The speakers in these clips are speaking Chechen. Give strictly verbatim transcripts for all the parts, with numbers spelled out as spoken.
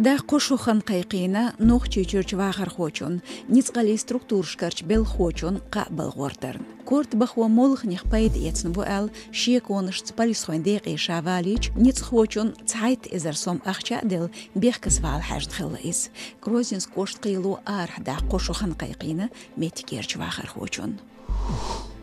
Дакъа кхо шу хан кхайкхийна Нохчийчуьрчу вахархочун, ницкъаллин структурашкарчу белхахочун кхаъ балхор дарна. Корта бахо молханех пайда эцна бу аьлла, шеконашца полисхойн декъе ша валийча, ницкъахочун цхьайтта эзар сом ахча а делла, бехказа вала хьаьжна хилла иза. Грозненски кӀоштан кхело арахьа дакъа кхо шу хан кхайкхийна меттигерчу вахархочун.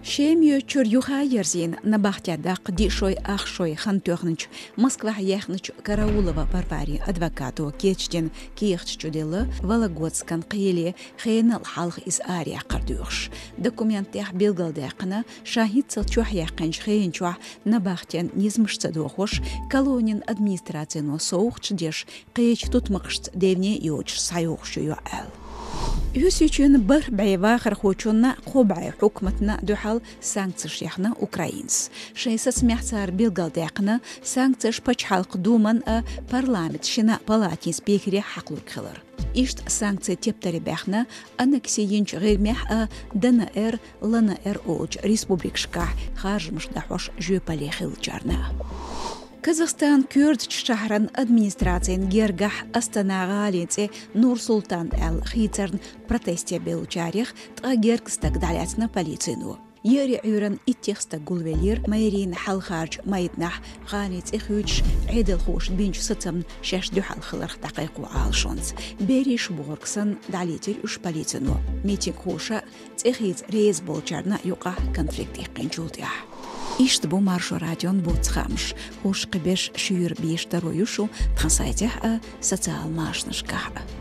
Шема йоьдучуьра юха а ерзийна набахтех даккха диъ шой ах шой хан тоьхначу, Москвахь яьхначу Караулова Варварин адвокато кечдина кехаташ чуделла Вологодскан кхеле, хенал хьалха иза араяккхар доьхуш. Документех билгалдаьккхина, ша хӀинццалц чохь яьккхинчу хенан чохь набахтен низамаш ца дохош, колонин администрацино совгӀаташ деш, кхечу тутмакхашца девне йоцуш схьайогӀуш ю аьлла. Оьрсийчоьнан бархӀ бӀе вахархочунна, кхо бӀе хьукматна дуьхьал санкцеш яьхна Украинас. Шайн сацамехь цара билгалдаьккхина, санкцеш пачхьалкхан Думан а, парламентан шина а палатин спикере хьакхалург хилар. Иштта санкцийн тептаре баьхна аннекси йинчу ГӀирмехь а, ДНР, ЛНР олучу республикашкахь харжамаш дӀахьош жоьпалле хиллачарна. Казахстанан коьртачу шахьаран администрацин гергахь Астана гӀалин цӀе Нур-Султан аьлла хийцарна протесте бевллачарех ткъа герга стаг дӀалаьцна полицино. Еарин Ӏуьйранна иттех стаг гулвеллера мэрин хьалхарчу майданахь, гӀалин цӀе хуьйцуш, Ӏедалхоша бинчу сацамна шаьш дуьхьал хиларх дӀакхайкхо Ӏалашонца. Берриш бохург санна, дӀалецира уьш полицино. Митингхоша а, цӀе хийца реза болчарна а юкъахь конфликт иккхинчул тӀаьхьа. Иштта бу Маршо радион буц хаамаш. Уьш кхиберш шуьйра беш таро ю шу тхан сайтехь а, социал машанашкахь а.